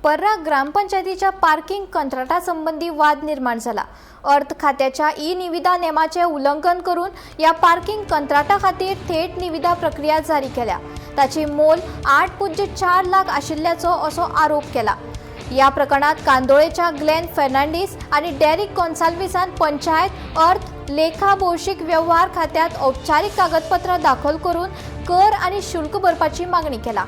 पर्रा ग्रामपंचायतीच्या पार्किंग कंत्राटा संबंदी वाद निर्माण जाला. अर्थ खात्याच्या ई निविदा नेमाचे उल्लंघन करून ह्या पार्किंग कंत्राटा खातीर थेट निविदा प्रक्रिया जारी केल्या. ताची मोल 8.04 लाख आशिल्ल्याचो असो आरोप केला. या प्रकरणात कांदोळेच्या ग्लेन फर्नांडीस आनी डेरिक गोन्साल्विसान पंचायत, अर्थ, लेखा, भौशीक व्यवहार खात्यात औपचारीक कागदपत्रां दाखल करून कर आनी शुल्क भरपाची मागणी केला.